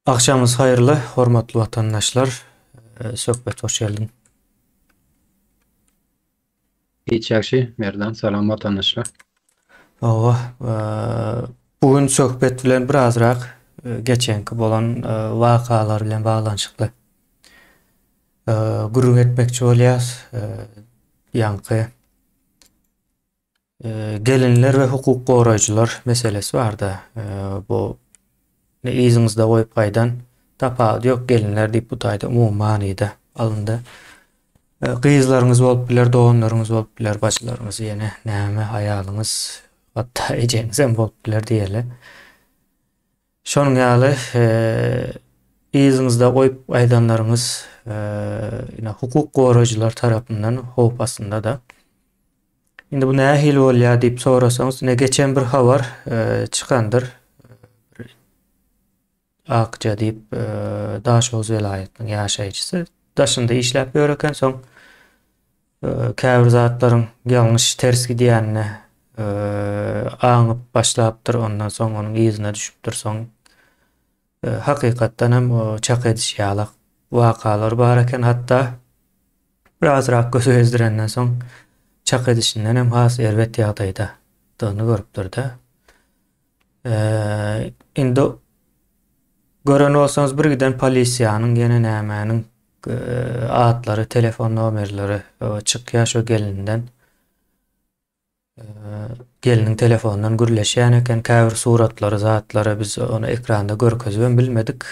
Agşamyňyz haýyrly, hormatly watandaşlar. Söhbet hoş geldiň. Hiç ýagşy, Merdan, salam watandaşlar. Hawa, bu gün söhbet bilen birazrak geçenki bolan wakalar bilen baglanyşykly gürrüň etmekçi bolýas. Ýaňky Gelinler we hukuk goraýjylar meselesi barda. Bu yzyňyzda goýup gaýdan tapawudy ýok gelinler diýip bu taýda umumy manyda alyndy. Gyzlaryňyz bolup biler, doganlaryňyz bolup biler, bajylaryňyz ýene näme aýalyňyz, hatda ejeňiz hem bolup biler diýeli. Şonuň ýaly yzyňyzda goýup gaýdanlaryňyz ine hukuk goraýjylar tarapyndan howp astynda-da. Indi bu nähili bolýar diýip sorasaňyz, ine geçen bir habar çykandyr. Akja diýip Daşoguz welaýatynyň ýaşaýjysy daşynda işläp ýör eken, soň Käbir zatlaryň ýalňyş ters gidýänine aňyp başlapdyr, ondan soň onuň yzyna düşüpdir, soň hakykatdan hem çak edişi ýaly wakalar bar eken, hatda birazrak göz gezdirenden soň çak edişinden hem has erbet ýagdaýdadygyny görüpdir-de. Indi gören bolsaňyz bir giden polisiýanyň ýene nämäniň atlary, telefon nomerleri çykýar şo gelinden. Gelniň telefondan gürleşýän eken, käbir suratlary, zatlary biz ony ekranda görkezibem bilmedik.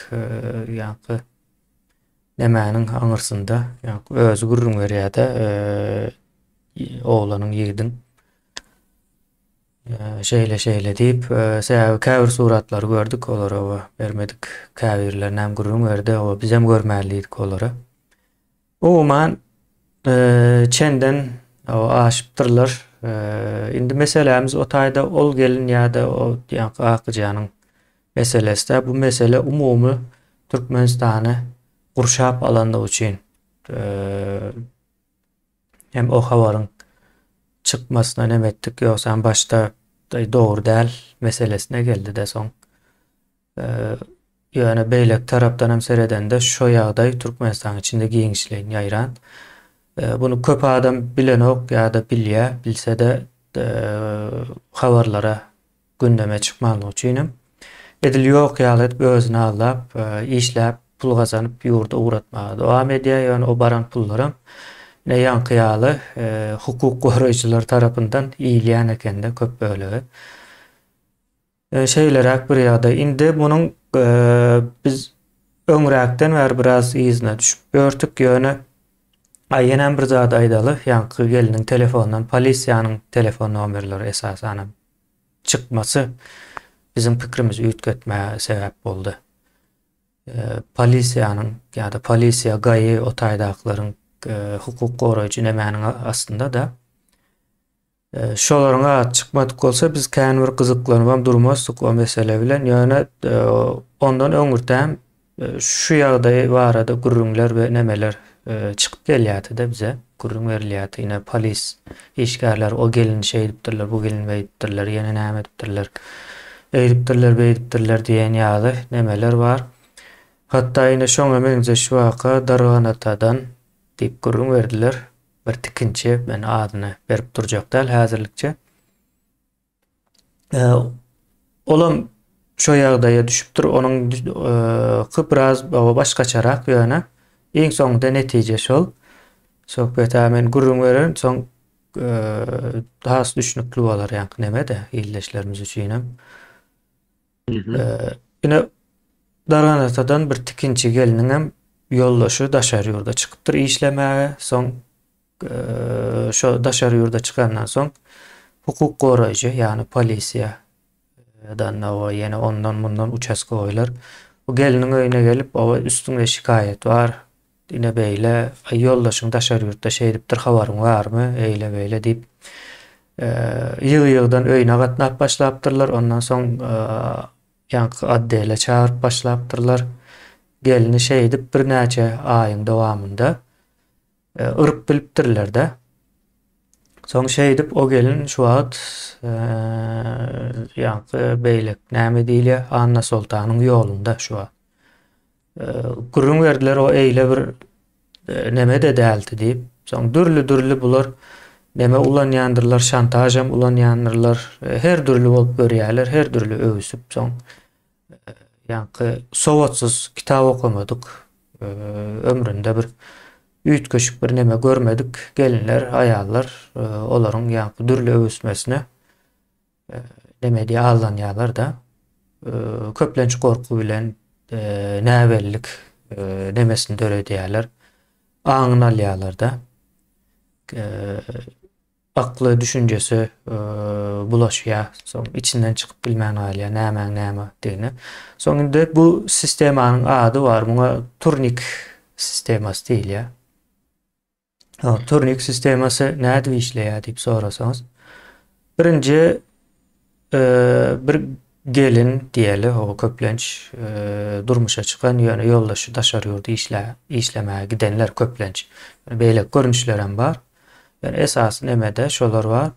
Ýaňky nemäniň aňyrsynda, ýaňky özi gürrüň berýär-de, oglanyň, ýigidiň. Şeýle şeýle diýip, sebäbi käbir suratlary gördük, olary oba bermedik. Käbirlerine hem gürrüň berdi, oba bizem görmäli diýdik olary. Umuman, çenden aşypdyrlar. Indi meselämiz o taýda ol gelin ýa-da o ýaňky Akyjanyň meselesi-dä. Bu mesele umumy Türkmenistany gurşap alandygy üçin Hem o habaryň çykmasyna nem etdik, ýogsam başda dogry däl meselesine geldi-de soň. Ýöne beýleki tarapdan hem seredende şo ýagdaý Türkmenistanyň içinde giňişleýin ýaýran. Buny köp adam bilenok ýa-da bilýär, bilse-de habarlara gündeme çykmanlygy üçinem edil ýok ýaly edip özüni aldap, işläp, pul gazanyp ýurda ugratmaga dowam edýär. Ýöne o baran pullaram ine ýaňky ýaly hukuk goraýjylar tarapyndan iýilýän ekende köp bölegi. Şeýleräk bir ýagdaý. Indi munuň biz öňräkden bäri biraz yzyna düşüp ýörtük, ýöne Aý ýenem bir zat aýdaly, ýaňky gelniň telefondan polisiýanyň telefon nomerleri esasanam çykmasy biziň pikrimizi üýtgetmäge sebäp boldy. Polisiýanyň ýa-da polisiýa GAI o taýdakylaryň hukuk goraýjy nemäniň astynda-da. Şolaryň ady çykmadyk bolsa biz kän bir gyzyklanybam durmazdyk o mesele bilen. Ýöne ondan öňürtäm şu ýagdaý barada gürrüňler we nemeler çykyp gelýärdi-de bize. Gürrüň berilýärdi. Ine polis işgärleri o gelin şeýdipdirler, bu gelin beýdipdirler, ýene näme edipdirler. Eýdipdirler, beýdipdirler diýen ýaly nemeler bar. Hatda ine şoňa meňzeş waka Darganatadan diýip gürrüň berdiler. Bir tikinçi, men adyny berip durjak däl häzirlikçe. Olam şo ýagdaýa düşüpdir. Onuň biraz başgaçarak ýöne iň soňunda netije şol. Söhbet-ä men gürrüň bererin, soň has düşnükli bolar ýaňky neme-de ildeşlerimiz üçinem. Ine Darganatadan bir tikinçi gelniňem ýoldaşy daşary ýurda çykypdyr işlemäge. Soň şo daşary ýurda çykandan soň hukuk goraýjy, ýagny polisiýadan oba ýene ondan mundan uçastkowylar bu gelniň öýüne gelip oba üstüňde şikaýat bar, Ine beýle, ýoldaşyň daşary ýurtda şeýdipdir, habaryň barmy, eýle-beýle diýip, ýygy-ýygydan öýüne gatnap başlapdyrlar. Ondan soň ýaňky otdele çagyryp başlapdyrlar. Gelni şeýdip birnäçe aýyň dowamynda yryp bilipdirler-de. Soň şeýdip o gelin şu wagt ýaňky beýlek näme diýilýär, Annasoltanyň ýolunda şu wagt. Gürrüň berdiler o eýle bir neme-de däldi diýip. Soň dürli-dürli bular neme ulanýandyrlar, şantažam ulanýandyrlar. Her dürli bolup görýärler, her dürli öwüsip soň ýaňky sowatsyz kitap okamadyk ömründe bir üýtgeşik bir neme görmedik gelinler, aýallar olaryň ýaňky dürli öwüsmesine neme diýip aldanýarlar-da. Köplenç gorky bilen näbellik nemesini döredýärler. Aňyny alýarlar-da. Akly, düşünjesi bulaşýar. Soň içinden çykyp bilmän galýar, nämäň nämedigini. Soň indi bu sistemanyň ady bar, muňa turnik sistemasy diýilýär. Turnik sistemasy nädip işleýär diýip sorasaňyz, birinji bir gelin diýeli, o köplenç durmuşa çykan, ýöne ýoldaşy daşary ýurda işlä, işlemäge gidenler köplenç. Beýleki görnüşler hem bar. Ýöne esasy nemede şolar bar.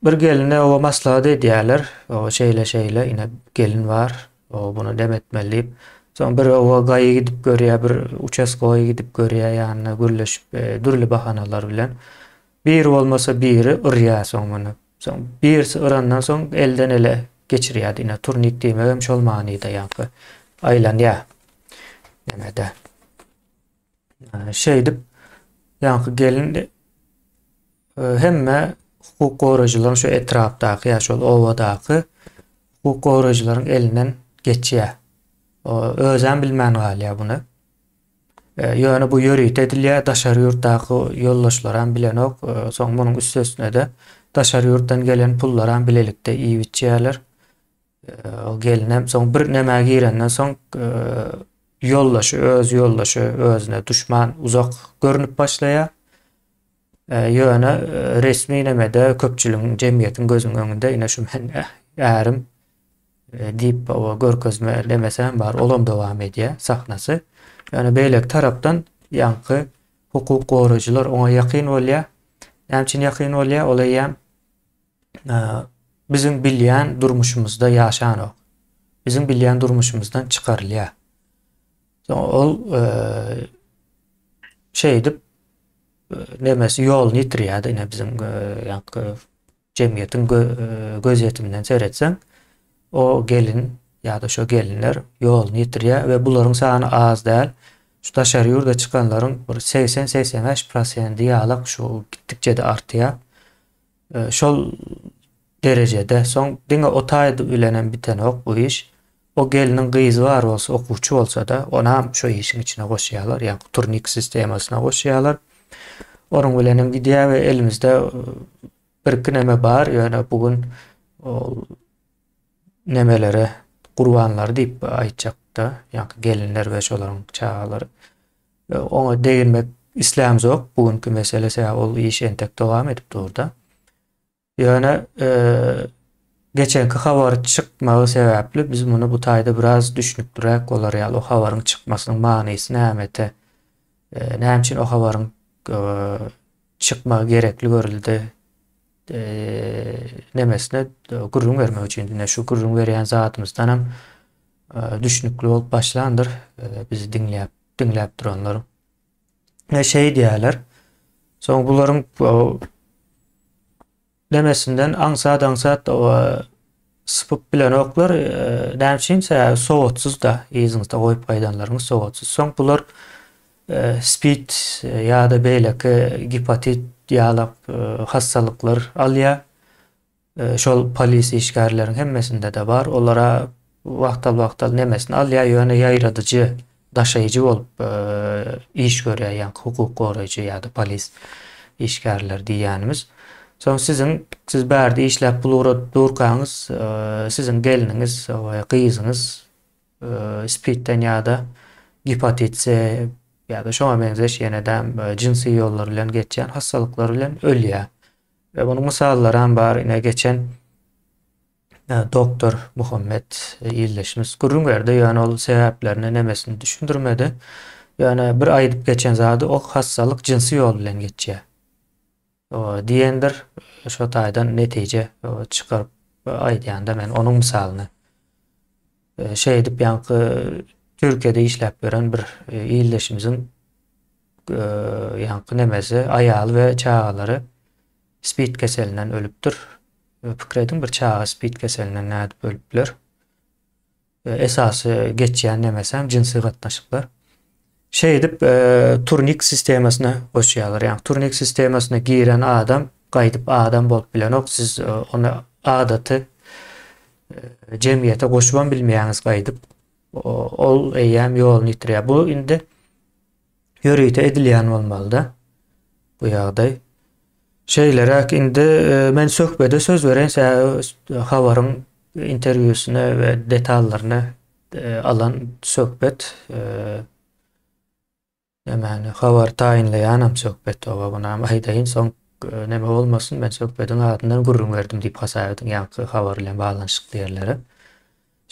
Bir geline oba maslahat edýärler. O şeýle-şeýle ine gelin bar. O buny dem etmeli diýip. Soň bir oba gaýy gidip görýär, bir uçastkowy gidip görýär ýanyna gürleşip, e, dürli bahanalar bilen. Biri bolmasa biri yrýar soň muny. Soň birisi yrandan soň elden ele geçirýär. Ine turnik diýmegem şol manyda ýaňky aýlanýar. Nemede. Şeýdip ýaňky gelin Hemme hukuk goraýjylaryň şu etrapdaky ýa şol obadaky hukuk goraýjylaryň elinden geçýär. Özem bilmän galýar buny. Ýöne bu ýörite edilýär, daşary ýurtdaky ýoldaşlaram bilenok. Soň munuň üstesine-de daşary ýurtdan gelen pullaram bilelikde iýip-içýärler. Gelinem soň bir nämä girenden soň ýoldaşy, öz ýoldaşy özüne duşman uzak görnüp başlaýar. Ýöne resmi nemede köpçüligiň, jemgyýetiň gözüniň öňünde ine şu men ärim diýip o görkezme nemesi hem bar, olam dowam edýär sahnasy. Ýöne beýleki tarapdan ýaňky hukuk goraýjylar oňa ýakyn bolýar. Näme üçin ýakyn bolýar? Ol eýýäm biziň bilýän durmuşymyzda ýaşanok. Biziň bilýän durmuşymyzdan çykarylýar. Soň ol şeýdip nemesi ýoluny ýitirýär-de ine biziň ýaňky jemgyýetiň gözýetiminden seretseň o gelin ýa-da şo gelinler ýoluny ýitirýär we bularyň sany az däl. Şu daşary ýurda çykanlaryň bir 80-85 prosendi ýalak şu gitdikçe-de artýar. Şol derejede soň diňe o taýda bilenem bitenok bu iş. O gelniň gyzy bar bolsa, okuwçy bolsa-da, onam şo işiň içine goşýarlar, ýagny turnik sistemasyna goşýarlar. Onuň bilenem gidýär we elimizde birki neme bar, ýöne bu gün ol nemelere gurbanlary diýip aýtjakda, ýagny gelinler we şolaryň çagalary. Oňa deginmek islämzok bu günki mesele, sebäbi ol iş entek dowam edip dur-da. Ýöne geçenki habar çykmagy sebäpli biz muny bu taýda biraz düşnükliräk bolar ýaly o habaryň çykmasynyň manysy nämede, näme üçin o habaryň çykmagy gerekli görüldi nemesine gürrüň bermek üçin ine şu gürrüň berýän zadymyzdan hem düşnükli bolup başlandyr bizi diňläp diňläp duranlar. Ne şeý diýýärler. Soň bularyň demesinden aňsat-aňsat sypyp bilenoklar. Näme üçin? Sebäbi sowatsyz da, yzyňyzda goýup gaýdanlaryňyz sowatsyz. Soň bular spid ýa-da beýleki gepatit ýaly hassalyklar alýar. Şol polis işgärleriň hemmesinde-de bar. Olara wagtal-wagtal nemesini alýar, ýöne ýaýradyjy, daşaýjy bolup iş görýär, ýaňky hukuk goraýjy ýa-da polis işgärleri diýýänimiz. Soň siziň, siz bärde işläp pul ugradyp durkaňyz, siziň gelniňiz we gyzyňyz spidden ýa-da gepatit C ýa-da şoňa meňzeş ýene-de jynsy ýollar bilen geçýän hassalyklar bilen ölýär. We munuň mysallaram bar, ine geçen doktor Muhammet ildeşimiz gürrüň berdi, ýöne ol sebäplerini nemesini düşündirmedi. Ýöne bir aýdyp geçen zady o hassalyk jynsy ýol bilen geçýär. Diýendir, şo taýdan netije çykaryp aýdýanda men onuň mysalyny. Şeýdip ýaňky. Türkiýede işläp ýören bir ildeşimiziň ýaňky nemesi, aýaly we çagalary spid keselinden ölüpdir. Pikir ediň, bir çaga spid keselinden nädip ölüp biler? Esasy geçýän nemesi hem jynsy gatnaşyklar. Şeýdip turnik sistemasyna goşýarlar. Ýagny turnik sistemasyna giren adam gaýdyp adam bolup bilenok. Siz ony adaty jemgyýete goşubam bilmeýäňiz gaýdyp. Ol eýýäm ýoluny ýitirýär. Bu indi ýörite edilýän bolmalyda bu ýagdaý. Şeýleräk indi men söhbede söz bereýin, sebäbi habaryň interwýusyny we detallaryny alan söhbet Nämäni habar taýynlaýanam söhbet oba munam aýdaýyn soň neme bolmasyn men söhbediň adyndan gürrüň berdim diýip hasap ediň ýaňky habar bilen baglanyşykly ýerlere.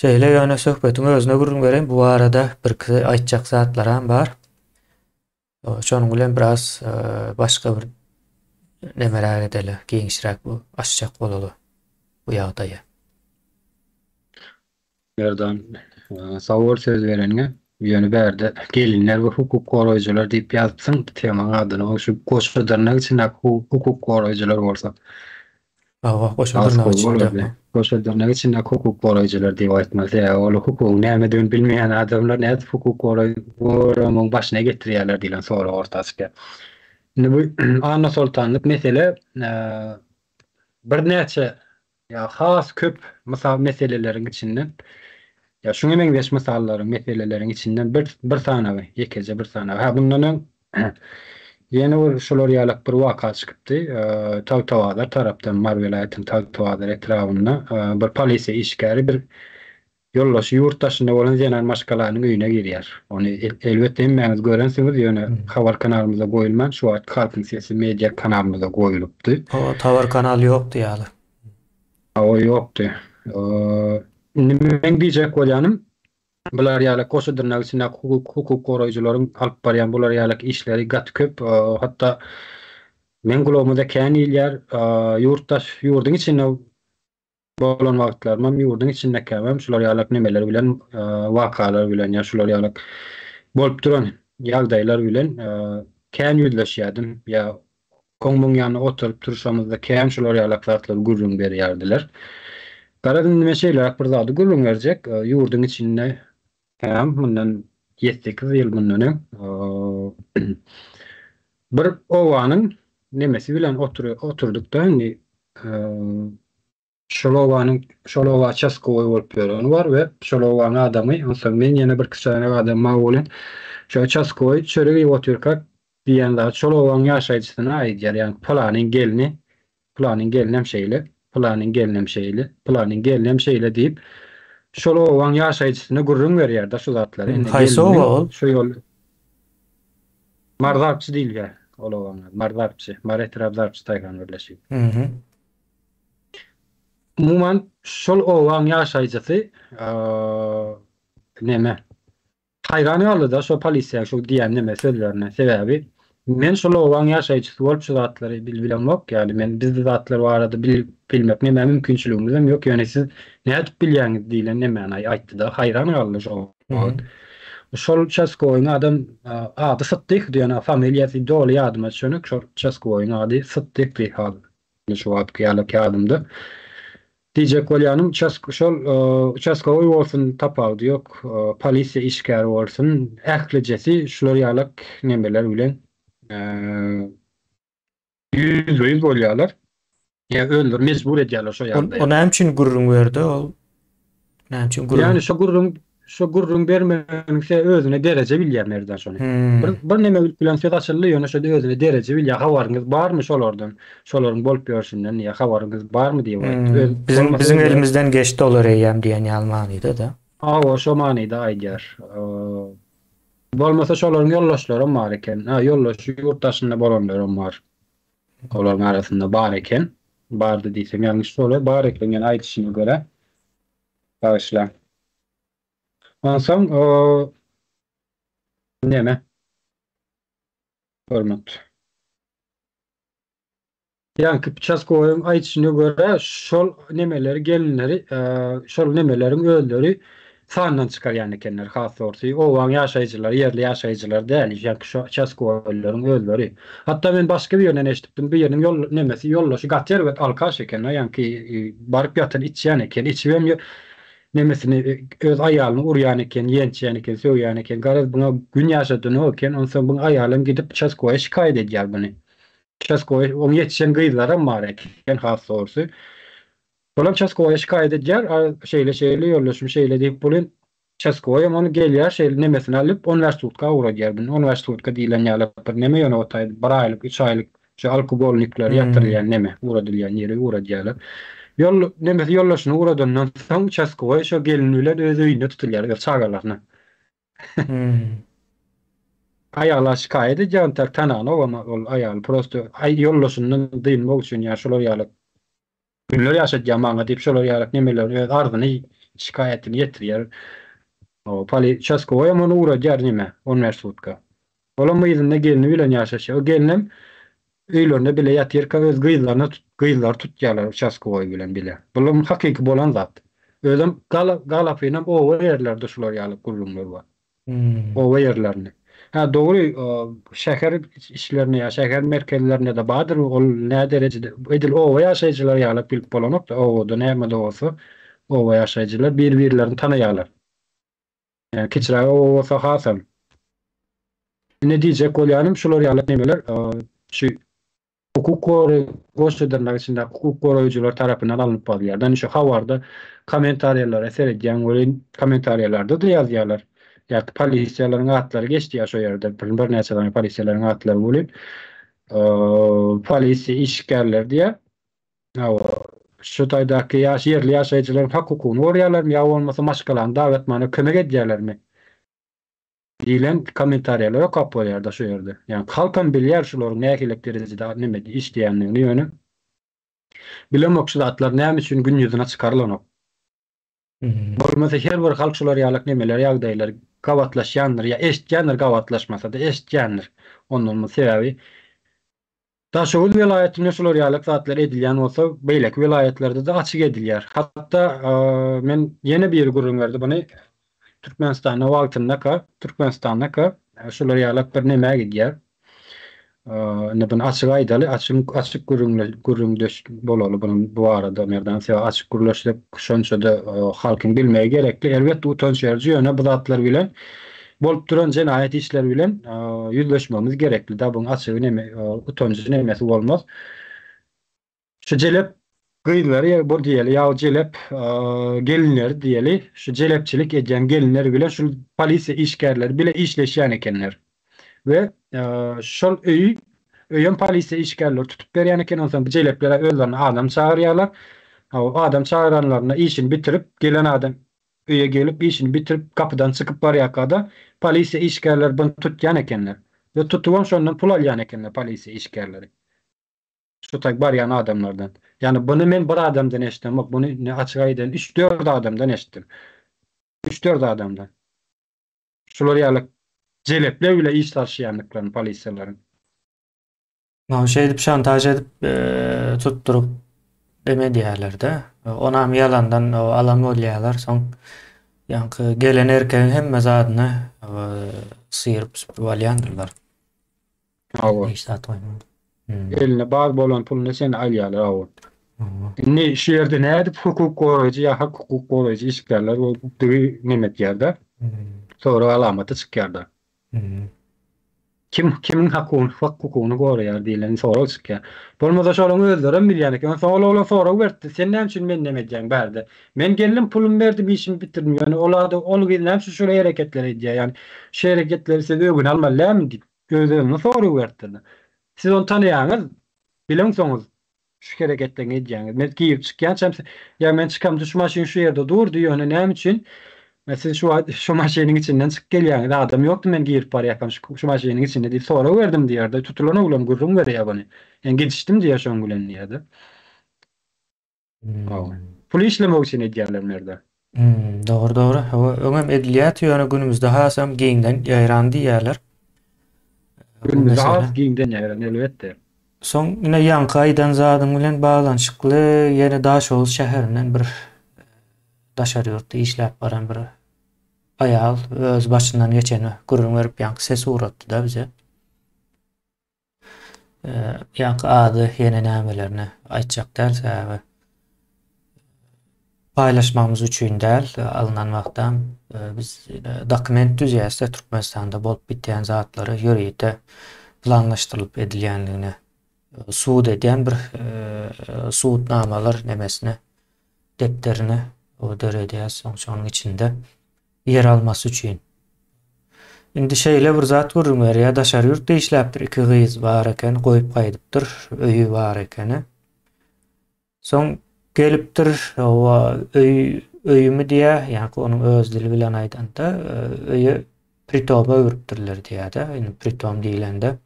Şeýle ýöne söhbetiň özüne gürrüň bereýin bu barada birki aýtjak zatlaram bar. Şonuň bilen biraz başga bir nemeräk edeli giňişräk bu açjak bolaly bu ýagdaýy. Merdan, sag bol söz bereniňe. Ýöne bärde gelinler we hukuk goraýjylar diýip ýazypsyň temaň adyny o şu goşa dyrnak içindäki hukuk goraýjylar bolsa. Hawa, goşa dyrnak içinde. Goşa dyrnak içindäki hukuk goraýjylar diýip aýtmaly. Sebäbi ol hukugyň nämedigini bilmeýän adamlar nädip hukuk goramagyň başyna getirýärler diýlen sorag orta çykýar. Indi bu Annasoltanlyk mesele birnäçe Ýa has köp mysal meseleleriň içinden, ýa şuňa meňzeş mysallaryň, meseleleriň içinden bir bir sanawy, ýekeje bir sanawy. Hä, bundan öň ýene bir şular ýalak bir waka çykypdy. Tagtabazar tarapdan, Mary welaýatynyň Tagtabazar etrabynda bir polisiýa işgäri bir Ýoldaşy ýurt daşynda bolan zenan maşgalanyň öýüne girýär. Ony elbetde hemmäňiz görensiňiz, ýöne habar kanalymyzda goýulman, şu wagtky Halkyň Sesi media kanalymyzda goýulypdy. O habar kanaly ýokdy ýaly. Hawa ýokdy. Indi meň diýjek bolýanym, bular ýaly goşa dyrnak içindäki hukuk hukuk goraýjylaryň alyp barýan bular ýaly işleri gaty köp. Hatda meň gulagymyza kän ilýär. Ýurt daş ýurduň içinde bolan wagtlarymam ýurduň içindekämem şular ýalak nemeler bilen wakalar bilen ýa şular ýalak bolup duran ýagdaýlar bilen kän ýüzleşýärdim ýa oň-muň ýanynda oturyp turşamyzda kän şular ýalak zatlary gürrüň berýärdiler. Garaz indi men şeýleräk bir zady gürrüň berjek ýurduň içinde hem mundan ýedi-sekiz ýyl mundan öň bir obanyň nemesi bilen oturdykda indi Şol obanyň şol oba uçastkowoý bolup ýöreni bar we şol obanyň adamy, onsoň men ýene birki sany adam bar welin, şo uçastkowoý çörek iýip otyrkak diýen zat şol obaň ýaşaýjysyna aýdýar, ýagny pylanyň gelni, pylanyň gelnem şeýle, pylanyň gelnem şeýle, pylanyň gelnem şeýle diýip, şol obaň ýaşaýjysyna gürrüň berýär-de şu zatlary. Indi Haýsy oba gelniniň ol? şu ýol Marzapçy diýilýär ol obaň ady, Marzapçy, Mary etrap Zarpçy daýhan birleşigi. Mhm. Umuman şol obaň ýaşaýjysy neme haýran galdy-da şo polisiýa şu diýen neme sözlerine. Sebäbi men şol obaň ýaşaýjysy bolup şu zatlary bil bilemok. Ýagny men biz bu zatlar barada bil bilmek neme mümkinçiligimizem ýok. Ýöne siz nädip bilýäňiz diýlen nemäni aýtdy-da haýran galdy şo wagt. Şol uçastkowyň adam ady Sytdyhdy ýöne familiýasy doly ýadyma düşenok. Şol uçastkowyň ady Sytdyhdy hal. Şu wagtky ýalak ýadymda. Diýjek bolýanym uçastk şol uçastkowoý bolsun tapawudy ýok, polisiýa işgäri bolsun ählijesi şular ýalak nemeler bilen ýüzbe-ýüz bolýarlar. Ýa özleri mejbur edýärler şo ýagdaýa. O näme üçin gürrüň berdi ol? Näme üçin gürrüň? Ýagny şo gürrüň şo gürrüň bermegiň se özüne dereje bilýär Merdan şony. Hmm. Bir bir neme bilen söz açyldy ýöne şo özüne dereje bilýär. Habaryňyz barmy şolardan? Şolaryň bolup ýörşünden ýa habaryňyz barmy diýip aýtdy. Hmm. Öz Biziň bolmasa biziň özleri elimizden geçdi olar eýýäm diýen ýaly manyda-da. Hawa şo manyda aýdýar. Bolmasa şolaryň ýoldaşlaram bar eken. Ha ýoldaşy ýurt daşynda bolanlaram bar. Olaryň arasynda bar eken. Bardy diýsem ýalňyş bolar. Bar eken ýöne aýdyşyna görä. Bagyşlaň. Onsoň neme? Hormat. Ýaňky uçastkowyň aýdyşyna görä, şol nemeleri, gelinleri, şol nemeleriň özleri. Sandan çykarýan ekenler has dogrusy. Obaň ýaşaýjylary, ýerli ýaşaýjylar däl, ýa-ki şo uçastkowoýlaryň özleri. Hatda men başga birinden eşidipdim, biriniň ýol nemesi, ýoldaşy gaty erbet alkaş eken-de, ýaňky baryp ýatan içýän eken, içibem nemesini, öz aýalyny urýan eken, ýençýän eken, sögýän eken. Garaz, buňa gün ýaşadanok eken. Onsoň buň aýalam gidip uçastkowoýa şikaýat edýär buny. Uçastkowoý, oň ýetişen gyzlaram bar eken has dogrusy. Olam uçastkowoýa şikaýat edýär, a şeýle-şeýle, ýoldaşym şeýle diýip welin, uçastkowoýam ony gelýär, şeýle nemesini alyp, on bäş sutka ugradýar bunu. On bäş sutka diýlen ýaly bir neme, ýöne o taýda bir aýlyk, üç aýlyk şu alkogolnikler ýatyrylýan neme, ugradylýan ýere ugradýarlar. Ýol, nemesi ýoldaşyny ugradandan soň uçastkowoý şo gelin bilen öz öýünde tutulýar, öz çagalaryna. Aýala şikaýat edýär, entek tananok ama ol aýaly prosto ýoldaşyndan dynmak üçin ýa şolar ýaly Günler ýaşadýar maňa diýip şolar ýalak nemeleri öz arzyny şikaýatyny ýetirýär. O poli uçastkowoýam ony ugradýar neme on bäş sutka. Olam yzynda gelni bilen ýaşaşýar. O gelnem öýlerinde bile ýatyrka öz gyzlaryna gyzlary tutýarlar uçastkowoý bilen bile. Bulam hakyky bolan zat. Özem gala galapynam oba ýerlerde şular ýaly gürrüňler bar. Oba ýerlerinde. Hä, dogry, şäher içlerinde ýa şäher merkezlerinde-de bardyr, ol nä derejede, edil oba ýaşaýjylary ýaly bilip bolanok-da, obada näme-de bolsa, oba ýaşaýjylar bir-birlerini tanaýarlar. Ýa kiçiräk oba bolsa hasam. Ine diýjek bolýanym, şular ýaly nemeler, şu Hukuk goraýjy goşa dyrnak içindäki hukuk goraýjylar tarapyndan alnyp barylýar. Ýagny şu habarda kommentariýalara seredýäň welin kommentariýalarda-da ýazýarlar. Ýa-da polisiýalaryň atlary geçdi ýa şo ýerde birnäçe sany polisiýalaryň atlary welin polisiýa işgärleri diýýär. Hawa, şu taýdaky ýaş ýerli ýaşaýjylaryň hak-hukugyny goraýarlarmy ýa bolmasa maşgalany dagatmana kömek edýärlermi? Diýlen kommentariýalary okap bolýarda şu ýerde. Ýagny halkam bilýär şularyň nähilek derejede neme işleýändigini ýöne bilemok şu zatlar näme üçin gün ýüzüne çykarylanok. Bolmasa her bir halk şular ýalak nemeler ýagdaýlar gabatlaşýandyr ýa eşitýändir gabatlaşmasada eşitýändir. Ondan sebäbi Daşoguz welaýatynda şular ýalyk zatlar edilýän bolsa, beýleki welaýatlarda-da açyk edilýär. Hatda men ýene biri gürrüň berdi muny, Türkmenistanda wagtyndaka, Türkmenistandaka şular ýalak bir nämä gidýär. Indi buny açyk aýdaly, açyk açyk gürrüňle gürrüňdeş bolaly bunuň bu barada Merdan sebäbi açyk gürleşsek şonça-da halkyň bilmegi gerekli. Elbetde utanç beriji ýöne bu zatlar bilen Bolup duran jenaýat işleri bilen ýüzleşmegimiz gerekli da buň açygy neme utanjy nemesi bolmaz. Şu jelep gyzlary ýa bu diýeli ýa jelep gelinleri diýeli şu jelepçilik edýän gelinler bilen şu polisiýa işgärleri bile işleşýän ekenler. We şol öýi öýem polisiýa işgärleri tutup berýän eken onsoň bu jeleplere özlerine adam çagyrýarlar. Adam çagyranlarynda işini bitirip gelen adam Öýe gelip, işini bitirip, gapydan çykyp barýarka-da, polisiýa işgärleri buny tutýan ekenler. We tutubam şondan pul alýan ekenler polisiýa işgärleri. Şu taý barýan adamlardan. Ýagny buny men bir adamdan eşidemok, buny indi açyk aýdaýyn, üç-dört adamdan eşitdim. Üç-dört adamdan. Şular ýaly jelepler bile iş salşýandyklaryny polisiýalaryň. Maňa şeýdip şantaž edip tutduryp dem edýärler-de. Onam ýalandan alan bolýarlar. Soň ýaňky gelen erkegiň hemme zadyny syryp süpürip alýandyrlar. Hawa. Hiç zat goýman. Eline bar bolan puluny seni alýarlar hawa. Indi şu ýerde nädip hukuk goraýjy ýa hak hukuk goraýjy işgärler bolupdygy neme etýär-de. Sorag alamaty çykýar-da. Kim kimiň hakuny hak hukugyny goraýar diýlen sorag çykýar. Bolmasa şolaň özlerem bilýän eken. Onsoň ol oglan sorag beripdir. Sen näme üçin meni neme edýäň bärde? Men geldim pulumy berdim işimi bitirdim. Ýöne ol adam ol gyz näme üçin şuly hereketleri edýär? Ýagny şu hereketleri siz öwgüni almaly dälmi diýip öz-özüne sorag beripdir. Siz ony tanaýaňyz, bileňsoňyz Şu hereketleňi edýäňiz. Men girip çykýançam ýa men çykamda şu maşyn şu ýerde durdy, ýöne näme üçin siz şu wagt şu maşynyň içinden çykyp gelýäňiz, adam ýokdy men girip barýarkam şu şu maşynyň içinde diýip sorag berdim diýýär-de, tutulan oglan gürrüň berýär muny. Men gidişdim diýýär şoň bilen diýýär-de. Pul işlemek üçin edýärler merde. Dogry dogry. Hawa, öňem edilýärdi, ýöne günümizde hasam giňden ýaýran diýýärler. Bu Günümizde has mesele. giňden ýaýran elbetde. Soň ine ýaňky aýdan zadyň bilen baglanyşykly ýene Daşoguz şäherinden bir daşary ýurtda işläp baran bir. aýal öz başyndan geçeni gürrüň berip ýaňky ses ugratdy-da bize. Ýaňky ady ýene nämelerini aýtjak däl sebäbi paýlaşmagymyz üçin däl alnan wagtam biz dokument düzýäs-de Türkmenistanda bolup bitýän zatlary ýörite planlaşdyrylyp edilýändigini subut edýän bir subutnamalar nemesini depderini döredýäs soň şonuň içinde ýer almasy üçin. Indi şeýle bir zat gürrüň berýär, daşary ýurtda işläpdir, iki gyz bar eken, goýup gaýdypdyr, öýi bar ekeni. Soň gelipdir, hawa, öý, öýümi diýýär, ýaňky onuň öz dili bilen aýdanda, öýi pritoma öwrüpdirler diýýär-de, indi pritom diýlende,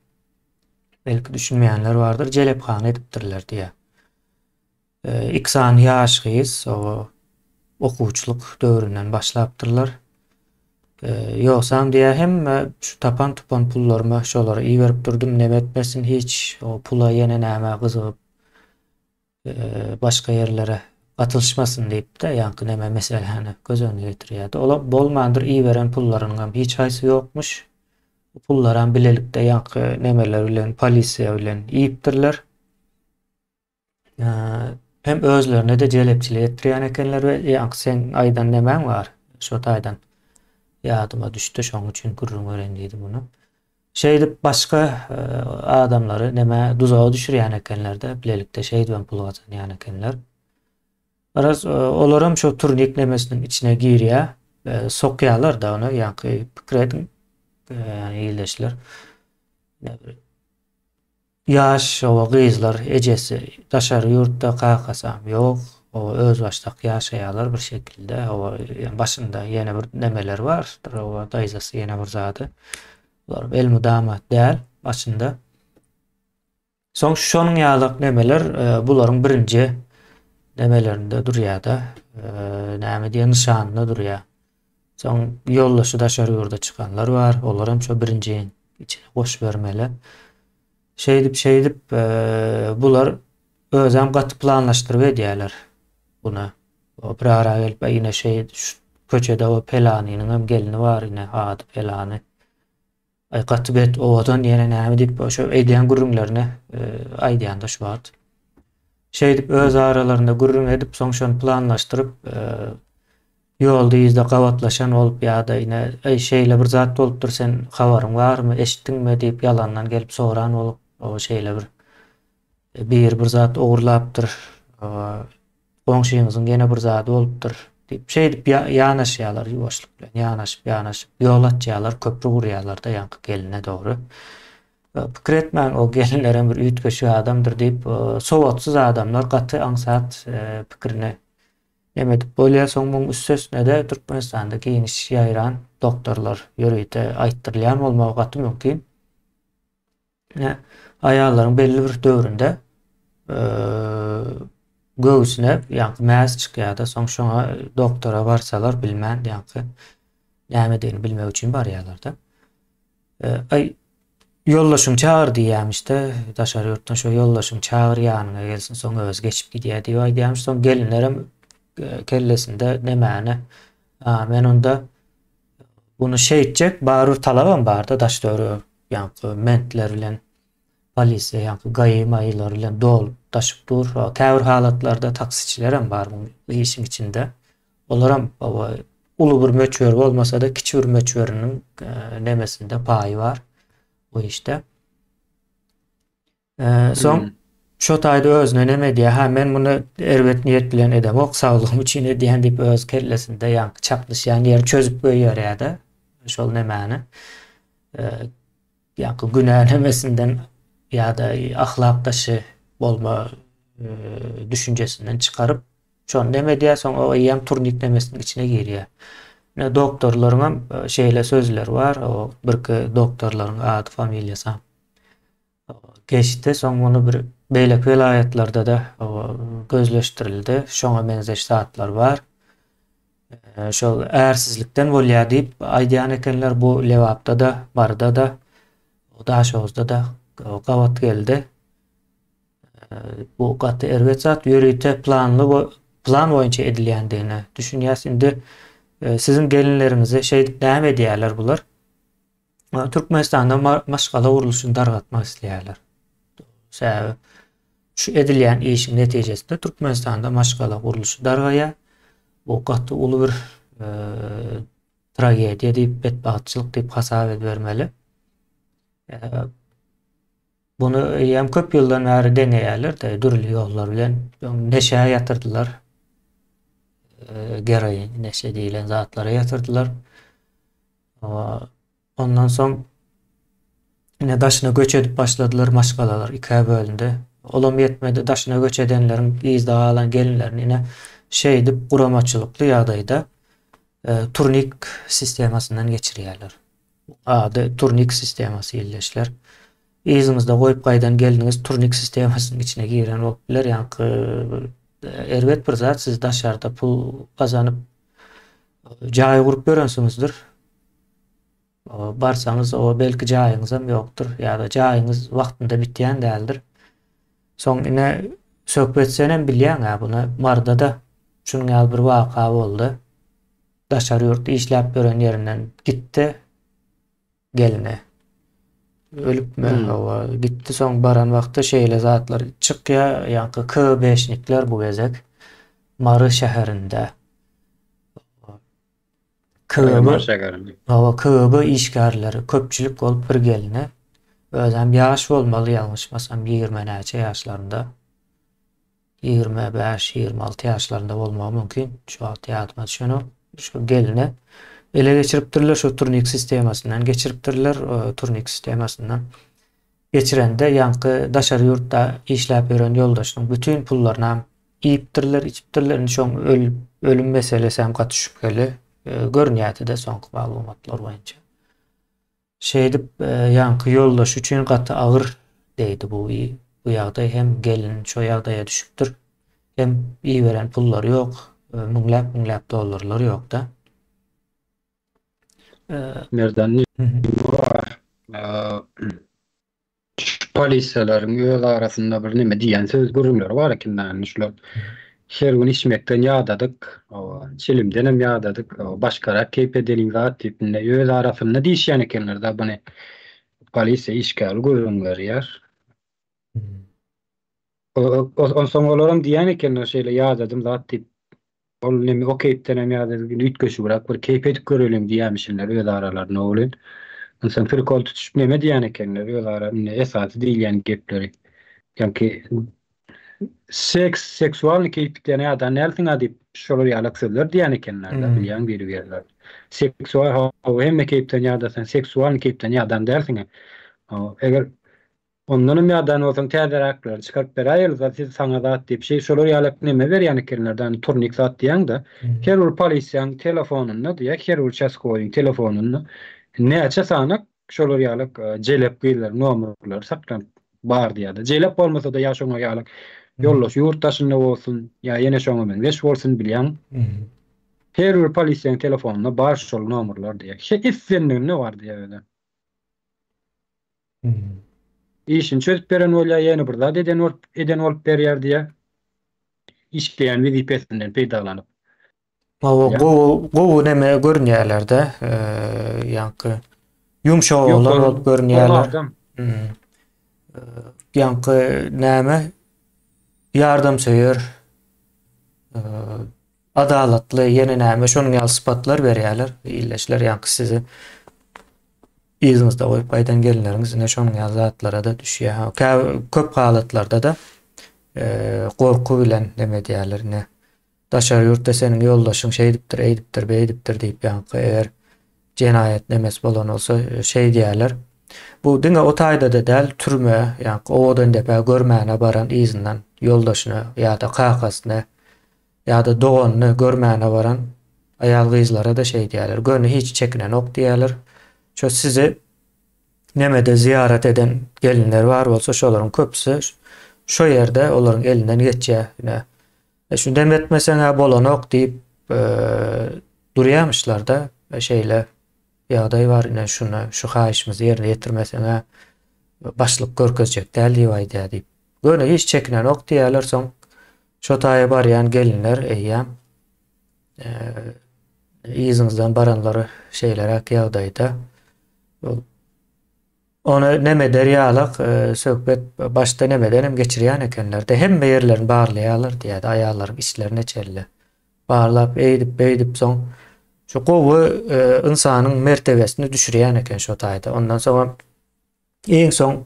belki düşünmeýänler bardyr, jelephana edipdirler diýýär. Iki sany ýaş gyz okuwçylyk döwründen başlapdyrlar. Ýogsam diýýär, hemme şu tapan-tupan pullarymy şolara iberip durdum, neme etmesin hiç, o pula ýene nämä gyzygyp, başga ýerlere gatylyşmasyn diýip-de, ýaňky neme meseläni göz öňüne getirýärdi. Olam bolmandyr, iberen pullarynyňam hiç haýsy ýokmuş. Bu pullaram bilelikde ýaňky nemeler bilen, polisiýa bilen iýipdirler. Hem özlerine-de jelepçilik etdirýän ekenler we ýaňky seň aýdan nemäň bar, şo taýdan ýadyma düşdi, şoň üçin gürrüň bereýin diýdim muny. Şeýdip başga adamlary neme duzaga düşürýän ekenler-de, bilelikde şeýdibem pul gazanýan ekenler. Garaz, olaram şo turnik nemesiniň içine girýär, sokýarlar-da ony, ýaňky pikir ediň, ildeşler. Ýaş oba gyzlar ejesi daşary ýurtda kakasam ýok oba özbaşdak ýaşaýalar bir şekilde oba başynda ýene bir nemeler bardyr oba daýzasy ýene bir zady bular elmydama däl başynda soň şonuň ýalak nemeler bularyň birinji nemelerinde durýada näme diýen nyşanynda durýa Soň ýoldaşy daşary ýurda çykanlar bar, olaram şo birinjiň içine goşubermeli. Şeýdip-şeýdip, bular özem gaty planlaşdyryp edýärler buny. Bir ara gelip, ine şeý, şu köçede o pelanynyňam gelni bar, ine ady pelany. Aý gaty bet owadan ýene näme diýip şo edýän gürrüňlerini aýdýanda şu wagt. Şeýdip öz aralarynda gürrüň edip soň şony planlaşdyryp ýolda yzda gabatlaşan bolup ýa-da ine aý şeýle bir zat bolupdyr sen habaryň barmy eşitdiňmi diýip ýalandan gelip soran bolup o şeýle bir biri bir zat ogurlapdyr Goňşyňyzyň ýene bir zady bolupdyr diýip, şeýdip ýanaşýarlar ýuwaşlyk bilen, ýanaşyp, ýanaşyp, ýol açýarlar, köpri gurýarlar-da ýaňky gelne dogry. Pikir etmäň, o gelinlerem bir üýtgeşik adamdyr diýip, sowatsyz adamlar gaty aňsat pikirini neme edip bolýar. Soň muň üstesine-de Türkmenistanda giňiş ýaýran doktorlar ýörite aýtdyrylýan bolmagy gaty mümkin. Ine, aýallaryň belli bir döwründe göwsüne ýaňky mäz çykýar-da, soň şoňa doktora barsalar bilmän ýaňky nämedigini bilmek üçin barýarlar-da. Aý, ýoldaşyňy çagyr diýýärmiş-de, daşary ýurtdan şo ýoldaşyňy çagyr ýanyňa gelsin, soň özi geçip gidýär diýip aýdýarmyş. Soň gelinlerem kellesinde nemäni, men onda Buny şeýtjek barybir talabam barda daş töwerek ýaňky mentler bilen polisiýa ýaňky gaýy maýylar bilen dolup daşyp dur. Käbir halatlarda taksiçilerem bar bu işiň içinde. Olaram uly bir möçber bolmasa-da kiçi bir möçberiniň nemesinde paýy bar bu işde. Soň şo taýda özüne neme edýär, ha men muny erbet niýet bilen edemok, saglygym üçin edýän diýip öz kellesinde ýaňky çaknyşýan ýeri çözüp goýberýär-de, şol nemäni. Ýaňky günä nemesinden ýa-da ahlak daşy bolma düşünjesinden çykaryp, şony neme edýär, soň o eýýäm turnik nemesiniň içine girýär. Ine doktorlaryňam şeýle sözleri bar, o birki doktorlaryň ady, familiýasy. Geçdi. Soň muny bir beýleki welaýatlarda-da gözleşdirildi. Şoňa meňzeş zatlar bar. Şol ärsizlikden bolýar diýip aýdýan ekenler. Bu Lebapda-da, Maryda-da, Daşoguzda-da gabat geldi. Bu gaty erbet zat. Ýörite planly plan boýunça edilýändigine düşünýäs. Indi. Siziň gelinleriňizi şeýdip näme edýärler bular? Türkmenistanda maşgala gurluşyny dargatmak isleýärler. Sebäbi şu edilýän işiň netijesinde Türkmenistanda maşgala gurluşy dargaýar. Bu gaty uly bir e, tragediýa diýip, betbagtçylyk diýip hasap edibermeli. E, bunu eýýäm köp ýyldan bäri deňeýärler-de, dürli ýollar bilen neşä ýatyrdylar. E, geroin, neşe diýlen zatlara ýatyrdylar. Ondan soň ine daşyna göç edip başladylar, maşgalalar ikä bölündi. Olam ýetmedi, daşyna göç edenleriň yzda galan gelinlerini ine şeýdip guramaçylykly ýagdaýda e, turnik sistemasyndan geçirýärler. Ady turnik sistemasy ildeşler. Yzyňyzda goýup gaýdan gelniňiz turnik sistemasynyň içine giren bolup biler. Ýaňky e, erbet bir zat siz daşarda pul gazanyp Jaý gurup ýörensiňizdir. Barsaňyz, o belki jaýyňyzam ýokdur ýa-da jaýyňyz wagtynda bitýän däldir. Soň ine söhbet senem bilýäň-ä buny. Maryda-da şunuň ýaly bir waka boldy. Daşary ýurt işläp ýören ýerinden gitdi gelni. Ölüpmi? Hmm. Hawa, gitdi soň baran wagty şeýle zatlar çykýar, ýaňky KGB-şnikler bu gezek Mary şäherinde. KGB Hawa, KGB işgärleri köpçülik bolup bir gelni, özem ýaş bolmaly ýalňyşmasam 20 näçe ýaşlarynda. 25, 26 ýaşlarynda bolmagy mümkin. Şu wagt ýadyma düşenok. Şu gelni ele geçiripdirler, şu turnik sistemasyndan geçiripdirler, turnik sistemasyndan geçirende ýaňky daşary ýurtda işläp ýören ýoldaşynyň bütin pullarynam iýipdirler, içipdirler. Indi şoň öl, ölüm meselesi hem gaty şübheli e, görünýärdi-de soňky maglumatlar boýunça. Şeýdip, e, ýaňky ýoldaşy üçin gaty agyr degdi bu bu ýagdaý hem gelin şo ýagdaýa düşüpdir. Hem iberen pullary ýok, e, müňläp-müňläp dollarlary ýok-da. Merdan bar. Şu polisiýalaryň öz arasynda bir neme diýen söz gürrüňleri bar eken indi şular. Her gün içmekden ýadadyk, çilimdenem ýadadyk, başgarak keýp edeliň zat diýip indi öz arasynda diýişýän ekenler-de buny polisiýa işgäri gürrüň berýär. Onsoň olaram diýýän ekenler şeýle ýadadym zat diýip. Ol neme o keýpdenem ýa-da üýtgeşigräk bir keýp edip göreliň diýýämişinler öz aralarynda welin. Onsoň prikol tutuşyp neme diýýän ekenler öz ara indi esasy diýilýän gepleri. Ýaňky seks, seksualnyý keýp diýen ýadan dälsiň-a diýip şolar ýalak sözler diýýän ekenler-de bilýäň biri-birler. Seksual hawa hemme keýpden ýadasaň seksualnyý keýpden ýadan dälsiň-a. Eger Ondanam ýadan bolsaň täzeräklerini çykaryp beräýeli zat siz saňa zat diýip şeý şolar ýalak neme berýän ekenler däni turnik zat diýýäňde her bir polisiýaň telefonynda diýýä her bir uçaskowyň telefonynda näçe sanak şolar ýalak jelep gyzlaryň nomerleri saklanyp bar diýýäde jelep bolmasada ýa şoňa ýalak ýoldaş ýurt daşynda bolsun ýa ýene şoňa meňzeş bolsun bilýäň her bir polisiýaň telefonynda bar şol nomerler diýýä islendiginde bar diýýä özem. Işini çözüp beren bolýar, ýene bir zat eden bolup, eden bolup berýär diýýär. Işleýän wezipesinden peýdalanyp. Hawa, gowy, gowy neme görünýärler-de, ýaňky ýumşak oglan bolup görünýärler. Ýaňky näme ýardamsöýer, adalatly, ýene näme şonuň ýaly sypatlar berýärler. Ildeşler ýaňky sizi Yzyňyzda goýup gaýdan gelinleriňiz ine şonuň ýaly zatlara-da düşýär. Kä köp halatlarda-da gorky bilen neme edýärler ine. Daşary ýurtda seniň ýoldaşyň şeýdipdir, eýdipdir, beýdipdir diýip ýaňky eger jenaýat nemesi bolan bolsa şeýdýärler. Bu diňe o taýda-da däl, türme, ýaňky Owadandepä görmäne baran yzyndan ýoldaşyny ýa-da kakasyny Ýa-da doganyny görmäne baran aýal-gyzlara-da şeýdýärler. Göni hiç çekinenok diýýärler. Şo sizi nemede zyýarat eden gelinler bar bolsa, şolaryň köpüsi şo ýerde olaryň elinden geçýär. Ine, e, şu dem etmeseň-ä bolanok diýip, e, durýamyşlar-da. E, şeýle ýagdaý bar. Ine, şuny, şu haýyşymyzy ýerine ýetirmeseň-ä başlyk görkezjek däl diýip aýdýar diýip. Göni hiç çekinenok diýýärler. Soň Şo taýa barýan gelinler eýýäm. Yzyňyzdan baranlary şeýleräk ýagdaýda. Ony neme eder ýalak, söhbet başda nemeden hem geçirýän ekenler-de, hemme ýerlerini barlaýarlar diýýärdi, aýallaryň içlerine çenli. Barlap, eýdip, beýdip soň şu gowy ynsanyň mertebesini düşürýän eken şo taýda. Ondan soňam iň soň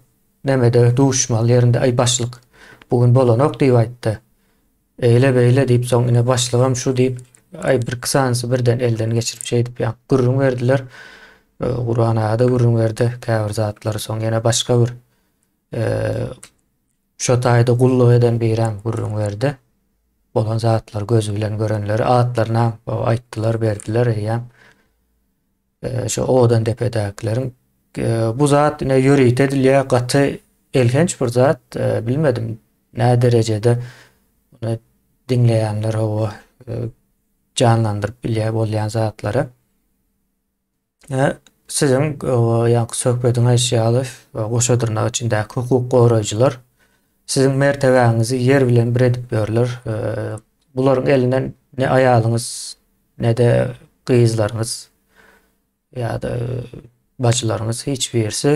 nemede duşmaly ýerinde aý başlyk bu gün bolanok diýip aýtdy. Eýle-beýle diýip soň ine başlygam şu diýip aý birki sanysy birden elden geçirip şeýdip ýa gürrüň berdiler. Gurban aga-da gürrüň berdi käbir zatlary soň ýene başga bir şo taýda gulluk eden birem gürrüň berdi. Bolan zatlary gözi bilen görenleri atlarynam aýtdylar berdiler eýýäm. Şu owadan depedäkileriň bu zat ine ýörite edilýär gaty elhenç bir zat bilmedim nä derejede muny diňleýänler hawa janlandyryp bilýär bolýan zatlary. Siziň ýaňky söhbediň aýdyşy ýaly goşa dyrnak içindäki hukuk goraýjylar siziň mertebäňizi ýer bilen bir edip ýörler. Bularyň elinden ne aýalyňyz ne-de gyzlaryňyz ýa-da bajylaryňyz hiç birisi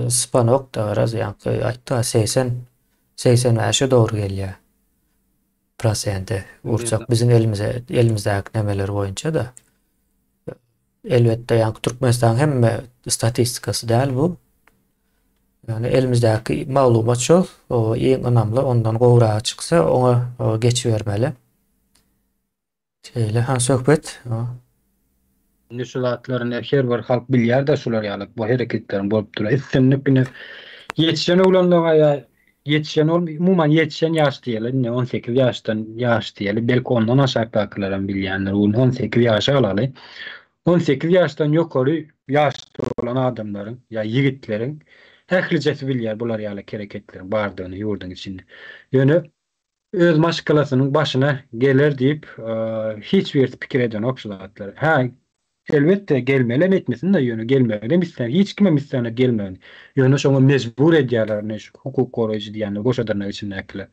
sypanok da garaz ýaňky aýtdy 80 85-e dogry gelýär prosenti ursak biziň elimize elimizdäki nemeler boýunça da elbetde ýaňky Türkmenistanyň hemme statistikasy däl bu. Ýagny elimizdäki maglumat şol, o iň ynamly, ondan gowragy çyksa oňa geçibermeli. Şeýle ha söhbet. Indi şu zatlary ine her bir halk bilýär-de şular ýaly bu hereketleriň bolup duran. Islendik ine ýetişen oglanlaga ýa ýetişen ol umuman ýetişen ýaş diýeli indi 18 ýaşdan ýaş diýeli belki ondan aşakdakylaram bilýändir. Bu 18 ýaşa alaly. 18 ýaşdan ýokary ýaşda bolan adamlaryň ýa ýigitleriň ählijesi bilýär bular ýaly hereketleriň bardygyny ýurduň içinde. Ýöne öz maşgalasynyň başyna geler diýip hiç birisi pikir edenok şu zatlary. Hä, elbetde gelmelem etmesin-de ýöne gelmeginem islän hiç kimem islänok gelmegini. Ýöne şoňa mejbur edýärler ine şu hukuk goraýjy diýýänler goşa dyrnak içindäkiler.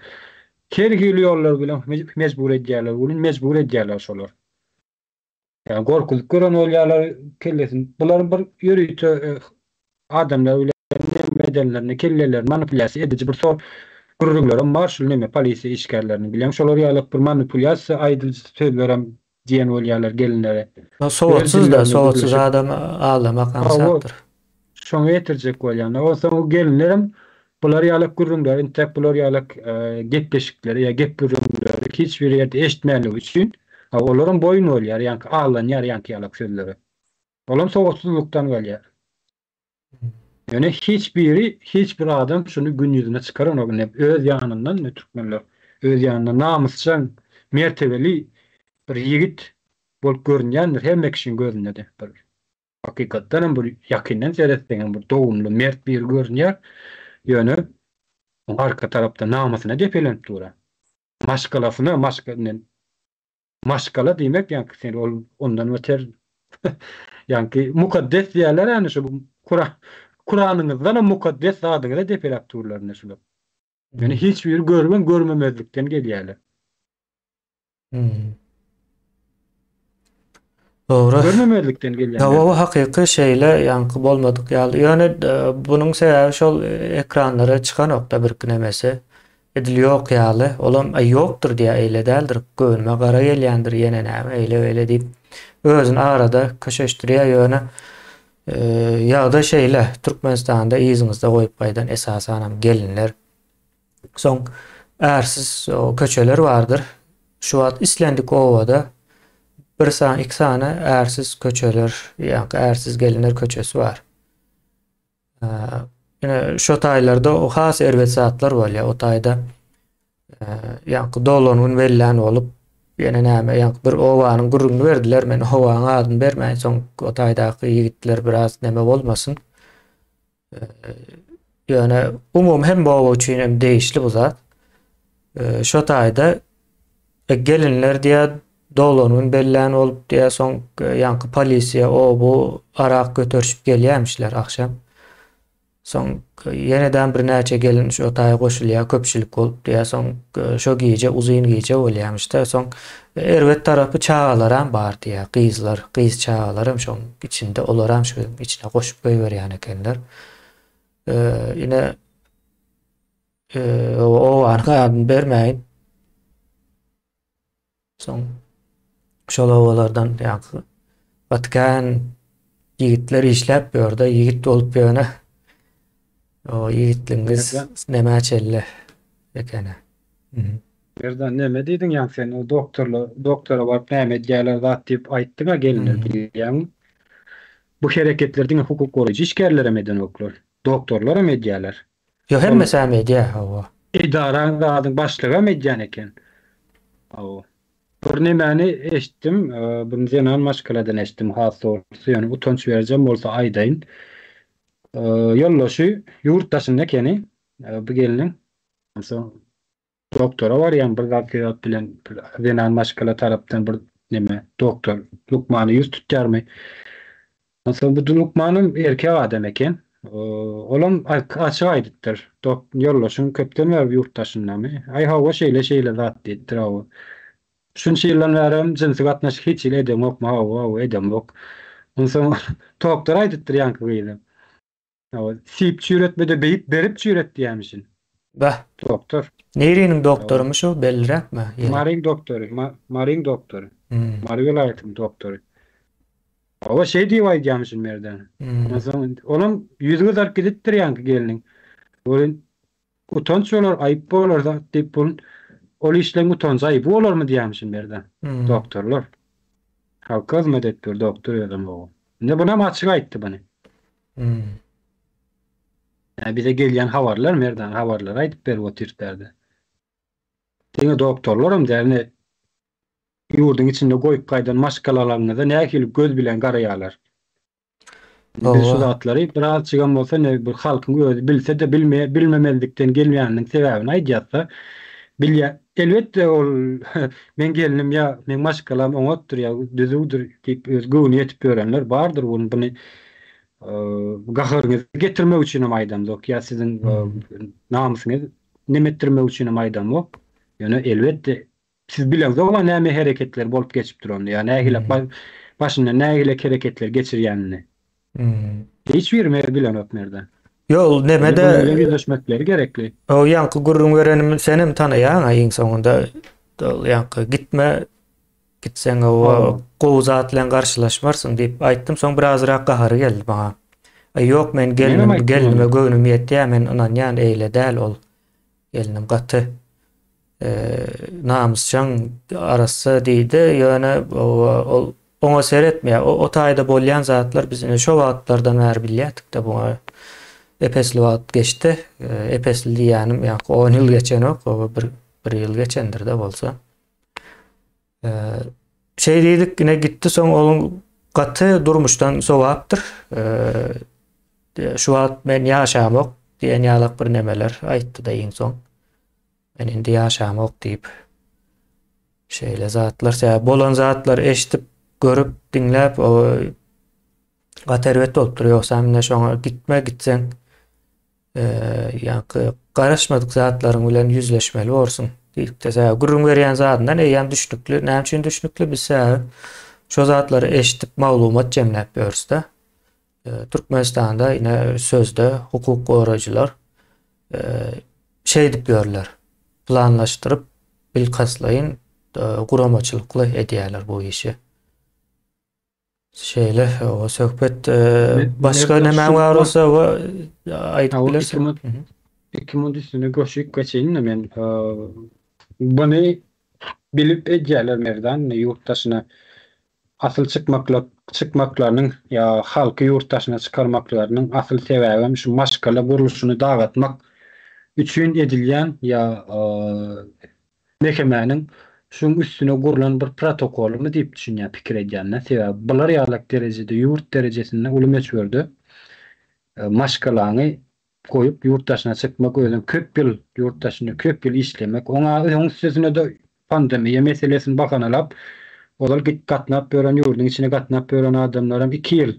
Her hili ýollar bilen mejbur edýärler welin mejbur edýärler şolar. Ýa gorkuzyp gören bolýarlar kellesini. Bularyň bir ýörite adamlar bilen neme edenlerini, kellelerini manipulýasiýa ediji bir sor gürrüňlerem bar şul neme polisiýa işgärlerini bilýän. Şolar ýaly bir manipulýasiýa aýdylyjy sözlerem diýen bolýarlar gelinlere. Sowatsyz da, sowatsyz adamy aldamak aňsatdyr. Şoňa ýetirjek bolýan. Onsoň o gelinlerem bular ýalak gürrüňleri, entek bular ýalak gepleşikleri ýa gep-gürrüňleri hiç bir ýerde eşitmänligi üçin, olaram boýun bolýar, ýaňky aldanýar ýaňky ýalak sözlere. Olam sowatsyzlykdan gelýär. Ýöne hiç biri, hiç bir adam şuny gün ýüzüne çykaranok. Ine, öz ýanyndan ine türkmenler öz ýanynda namysjaň, mertebeli bir ýigit bolup görünýändir hemme kişiň gözünde-de bir. Hakykatdan hem bir ýakyndan seretseň hem bir dogumly, mert biri görünýär. Ýöne arka tarapda namysyna depelenip dur-a. Maşgalasyna, maşga indi maşgala diýmek ýaňky sen ol ondan beter ýaňky mukaddes diýýärler ýany şu Kuran Kuranyňyzdan hem mukaddes zadyňyza depeläp durlar indi şular. Ýöne hiç biri görübem görmemezlikden gelýärler. Hmm. Dogry. Görmemezlikden gelýän. Hawa, hakyky şeýle ýaňky bolmadyk ýaly. Ýöne e, bunuň sebäbi şol e, ekranlara çykanokda birki nemesi. Edil ýok ýaly. Olam aý ýokdur diýä eýle däldir. Göwnüme gara gelýändir ýene näme eýle beýle diýip özüni arada köşeşdirýär ýöne e, ýagdaý şeýle. Türkmenistanda yzyňyzda goýup gaýdan esasanam gelinler Soň ärsiz köçeler bardyr. Şu wagt islendik obada bir sany, iki sany ärsiz köçeler, ýa-da ärsiz gelinler köçesi bar. Ine şo taýlarda o has erbet zatlar bolýar. O taýda ýa-da dolan gün bellän bolup, ýene näme, ýa-da bir obanyň gürrüňini berdiler. Men obanyň adyny bermäýin, soň o taýdaky ýigitler biraz neme bolmasyn. Ýöne umumy hem oba üçin hem degişli bu zat. Şo taýda e, gelinler diýä doglan gün bellän bolup diýä soň e, ýaňky polisiýa o bu arak göterişip gelýämişler agşam. Soň ýenedem birnäçe gelin şo taýa goşulýar, köpçülik bolup diýýär. Soň şo gije uzyn gije bolýarmyş-da. Soň erbet tarapy çagalaram bar diýýär. Gyzlar, gyz çagalaram şoň içinde, olaram şoň içine goşup goýberýän ekenler. Ine obanyň adyny bermäýin. Soň şol obalardan ýaňky gaty kän ýigitler işläp ýörde, ýigit bolup ýöne o ýigitligiňiz nämä çenli ekeni. Merdan neme diýdiň ýaňky sen o doktorla doktora baryp näme edýärler zat diýip aýtdyňa gelinler diýýäň. Bu hereketleri diňe hukuk goraýjy işgärlerem edenoklar. Doktorlaram edýärler. Ýok hemmesem edýär hawa. Edaraň zadyň başlygam edýän eken. Hawa. Bir nemäni eşitdim, bir zenan maşgaladan eşitdim has dogrusy, ýöne utanç berijem bolsa aýdaýyn. Ýoldaşy ýurt daşynda ekeni bu gelniň. Onsoň Doktora barýan bir zat sebäp bilen bir zenan maşgala tarapdan bir neme doktor lukmana ýüz tutýarmy? Onsoň bu lukmanam erkek adam eken. Olam açyk aýdypdyr. Dok ýoldaşyň köpden bäri ýurt daşyndamy? Aý hawa şeýle şeýle zat diýipdir hawa. Şunça ýyldan bärem jynsy gatnaşyk hiç hili edeňokmy? Hawa hawa edemok. Onsoň doktor aýdypdyr ýaňky gyza. Hawa, siýip çüýretmede beýip berip çüýret diýýämişin. Bah. Doktor. Niriniň doktorymyş o, belliräkmi ýeri? Maryň doktory, Maryň doktory. Mary welaýatynyň doktory. Hawa, şeý diýip aýdýamyşyn Merdan. Onsoň olam ýüzi gyzaryp gidipdir ýaňky gelniň. Welin Utanç bolar, aýyp bolar zat diýip bul ol işleň utanjy aýyby bolarmy diýýämişin Merdan. Doktorlar. Halka hyzmat edip ýör doktor özem gowy. Indi bunam açyk aýtdy buny. Ýa bize gelýän habarlar Merdan habarlary aýdyp berip otyrys bärde. Diňe doktorlaram däl ine ýurduň içinde goýup gaýdan maşgalalaryňyza nähili göz bilen garaýarlar. Biz şu zatlary birazjygam bolsa ne bir halkyň özi bilse-de bilme bilmemezlikden gelýäniniň sebäbini aýdýarsa, bilýä elbetde ol meň gelnim ýa meň maşgalam oňatdyr ýa düzüwdir diýip öz göwni ýetip ýörenler bardyr ony buny gaharyňyzy getirmek üçinem aýdamzok ýa siziň namysyňyzy neme etdirmek üçinem aýdamok. Ýöne elbetde Siz bileňzog-a näme hereketler bolup geçip duranyny, ýa nähili başyndan nähili hereketler geçirýänini. Hiç biri meni bilenok Merdan. Ýok, ol nemede Munuň bilen ýüzleşmekleri gerekli. O ýaňky gürrüň berenimi senem tanaýaň-a iň soňunda. Ol ýaňky gitme, gitseň o gowy zat bilen garşylaşmarsyň diýip aýtdym. Soň birazrak gahary geldi maňa. Aý ýok, men gelnim, gelnime göwnüm ýetýär, men ynanýan, eýle däl ol. Gelnim gaty namysjaň arassa diýdi, ýöne ol oňa seretmeýär. O taýda bolýan zatlar biz ine şo wagtlardan bäri bilýärdik-de buňa ep-esli wagt geçdi. Ep-esli diýýänim ýaňky on ýyl geçenok, o bir bir ýyl geçendir-de bolsa. Şeý diýdik, ine gitdi soň ol gaty durmuşdan sowapdyr. Şu wagt men ýaşamok diýen ýalak bir nemeler aýtdy-da iň soň. Men indi ýaşamok diýip. Şeýle zatlar, sebäbi bolan zatlary eşidip, görüp, diňläp, o gaty erbet bolupdyr. Ýogsam ine şoňa gitme, gitseň ýaňky garaşmadyk zatlaryň bilen ýüzleşmeli borsuň diýipdir. Sebäbi gürrüň berýän zadyndan eýýäm düşnükli. Näme üçin düşnükli? Biz sebäbi şo zatlary eşidip maglumat jemläp ýörüs-de. Türkmenistanda ine sözde hukuk goraýjylar şeýdip ýörler. Planlaşdyryp, bilkastlaýyn guramaçylykly edýärler bu işi. Şeýle, o söhbet başga näme bar bolsa o aýdyp bilersiň. Iki munt üstüne goşup geçeýin-de men. Buny bilip edýärler Merdan, ýurt daşyna asyl çykmaklyk çykmaklarynyň ýa halky ýurt daşyna çykarmaklarynyň asyl sebäbem şu maşgala gurluşyny dagatmak üçin edilýän ýa MHM-niň şuň üstüne gurlan bir protokolymy diýip düşünýän, pikir edýän-de. Sebäbi bular ýalak derejede, ýurt derejesinde uly möçberde maşgalaňy goýup ýurt daşyna çykmak, özem köp ýyl ýurt daşynda köp ýyl işlemek, oňa oň üstesine-de pandemiýa meselesini bahanalap, ozal gidip gatnap ýören, ýurduň içine gatnap ýören adamlaram iki ýyl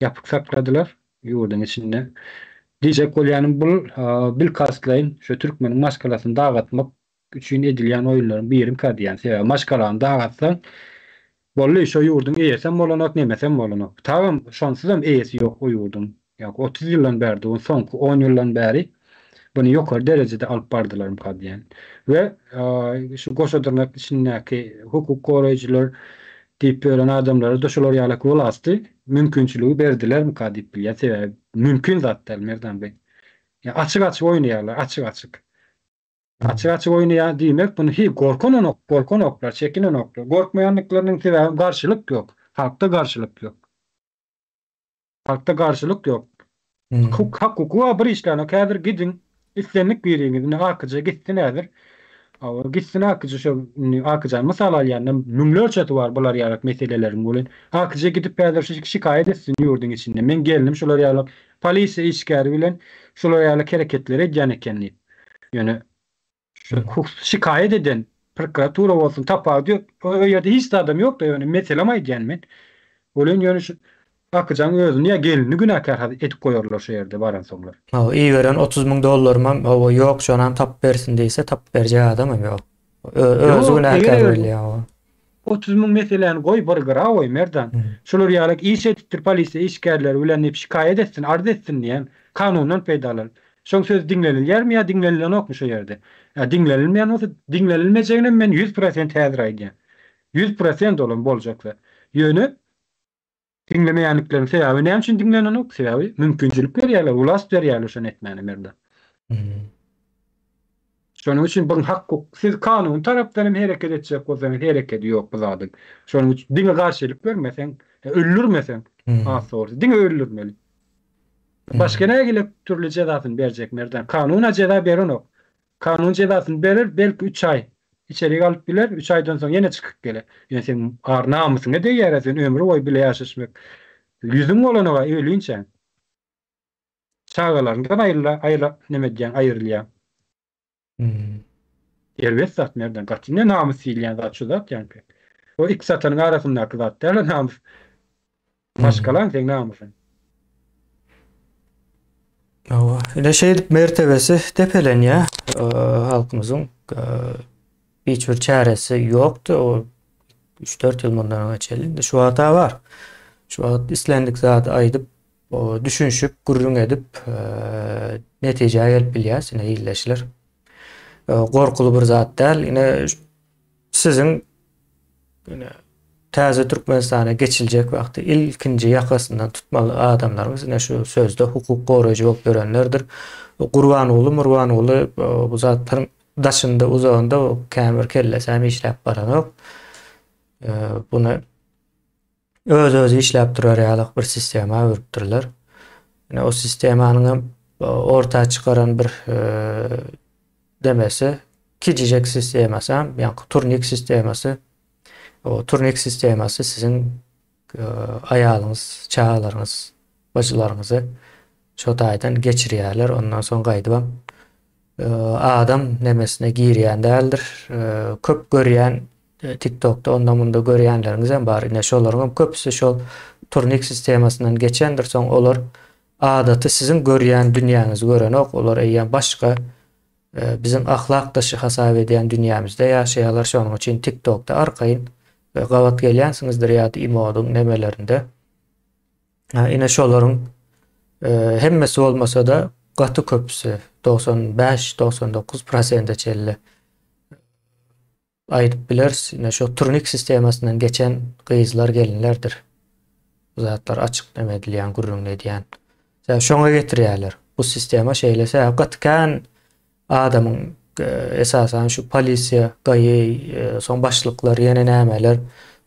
ýapyk sakladylar ýurduň içinde. Diýjek bolýanym bul bilkastlaýyn şu türkmeniň maşgalasyny dagatmak üçin edilýän oýunlaryň birimkä diýýän. Sebäbi maşgalany dagatsaň boldy şo ýurduň eýesem bolanok nemesem bolanok. Tagam şonsuzam eýesi ýok o ýurduň. Ýa 30 ýyldan bäri dur soňky on ýyldan bäri buny ýokary derejede alyp bardylarmyka diýýän. We şu goşa dyrnak içindäki hukuk goraýjylar diýip ýören adamlara-da şular ýalak wlasty mümkinçiligi berdilermika diýip bilýän. Sebäbi mümkin zat däl Merdan beg. Ýa açyk-açyk oýnaýarlar, açyk-açyk. Açyk-açyk oýnaýar diýmek, buny hi gorkananok, gorkanoklar, çekinenoklar. Gorkmaýandyklarynyň sebäbi garşylyk ýok. Halkda garşylyk ýok. Halkda garşylyk ýok. Hukuk, hak hukuga bir işlänok. Häzir gidiň, islendik biriňiz indi AKJ gitsin häzir. Hawa, gitsin AKJ şo indi AKJ-ny mysal alýan-da müňlerçesi bar bular ýalak meseleleriň welin. AKJ gidip häzir şu şikaýat etsin ýurduň içinde. Meň gelnim şular ýalak polisiýa işgäri bilen şular ýalak hereketleri edýän eken diýip. Ýöne şu şikaýat eden prokuratura bolsun tapawudy ýok. O ýerde hiç zadam ýok-da ýöne meselem aýdýan men. Welin ýöne şu Akyjaň özüni ýa gelnini günäkär edip goýarlar şu ýerde baransoňlar. Hawa iberen 30 müň dollarymam hawa ýok şonam tapyp bersin diýse tapyp berjek adamam ýok. Özi günäkär bolýar hawa. 30 müň meseläni goý bir gyra goý Merdan. Şular ýalak iş edipdir polisiýa işgärleri bilen diýip şikaýat etsin arz etsin diýen kanundan peýdalanyp. Şoň sözi diňlenilýärmi ýa diňlenilenokmy şo ýerde? Ýa diňlenilmeýän bolsa diňlenilmejeginem men 100 prosent häzir aýdýan. 100 prosent olam boljak zat. Ýöne diňlemeýänlikleriň sebäbi näme üçin diňlenenok? Sebäbi mümkinçilik berýärler, wlast berýärler şony etmäne Merdan. Şonuň üçin bu hak hukuk siz kanuny tarapdan hem hereket etjek bolsaňyz herekedi ýok bu zadyň. Şonuň üçin diňe garşylyk bermeseň, öldürmeseň has dogrusy diňe öldürmeli. Başga nägile türli jezasyny berjek Merdan? Kanun-a jeza berenok. Kanun jezasyny berer, belki üç aý içerik alyp biler, üç aýdan soň ýene çykyp geler. Ýöne seň ar-namysyňa degýär-ä sen ömri boýy bile ýaşaşmak. Ýüzüň bolanok-a ölinçäň. Çagalaryňdan aýryla, aýra, neme edýäň, aýrylýaň. Erbet zat Merdan, gaty ne namys diýilýän zat şu zat ýaňky. O iki satanyň arasyndaky zat däl-a namys. Maşgalaň seň namysyň. Hawa, ine şeýdip mertebesi depelenýär. Halkymyzyň hiç bir çäresi ýokdy. O 3-4 ýyl mundan öňe çenli. Indi şu wagta bar. Şu wagt islendik zady aýdyp, düşünişip, gürrüň edip, netijä gelip bilýäs, ine ildeşler. Gorkuly bir zat däl. Ine siziň ine täze Türkmenistana geçiljek wagty ilkinji ýakasyndan tutmaly adamlaryňyz ine şu sözde hukuk goraýjy bolup ýörenlerdir. Gurbanguly, Murbanguly bu zatlaryň daşynda, uzagynda kän bir kellesi hem işläp baranok. Buny öz-özi işläp durar ýaly bir sistema öwrüpdirler. Ine o sistemanyň hem orta çykaran bir demesi kiçijek sistemasy hem, ýa turnik sistemasy. O turnik sistemasy siziň aýalyňyz, çagalaryňyz, bajylaryňyzy şo taýdan geçirýärler. Ondan soň gaýdybam adam nemesine girýän däldir. Köp görýän TikTokda onda munda görýänleriňiz hem bar. Ine şolaryň hem köpüsi şol turnik sistemasyndan geçendir. Soň olar adaty siziň görýän dünýäňizi görenok. Olar eýýäm başga biziň ahlak daşy hasap edýän dünýämizde ýaşaýarlar. Şonuň üçin TikTokda arkaýyn gabat gelýänsiňizdir ýa-da imodyň nemelerinde. Ine şolaryň hemmesi bolmasa-da gaty köpüsi 95-99 prosente çenli aýdyp bileris. Ine şu turnik sistemasyndan geçen gyzlar, gelinlerdir. Bu zatlar açyk neme edilýän, gürrüňini edýän. Sebäbi şoňa getirýärler. Bu sistema şeýle, sebäbi gaty kän adamyň esasan şu polisiýa, GAI, soň başlyklar, ýene nämeler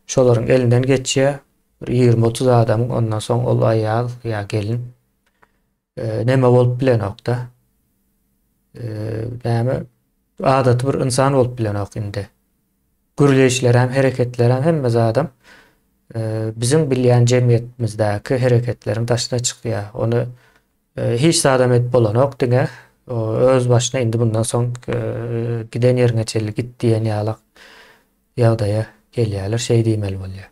şolaryň elinden geçýär. Bir 20-30 adamyň ondan soň ol aýal ýa gelin neme bolup bilenok-da. Näme adaty bir ynsan bolup bilenok indi. Gürleýişlerem, hereketlerem hemme zadam biziň bilýän jemgyýetimizdäki hereketleriň daşyna çykýar. Ony hiç zadam edip bolanok, diňe öz başyna indi bundan soň giden ýeriňe çenli git diýen ýaly ýagdaýa gelýärler, şeý diýmeli bolýar.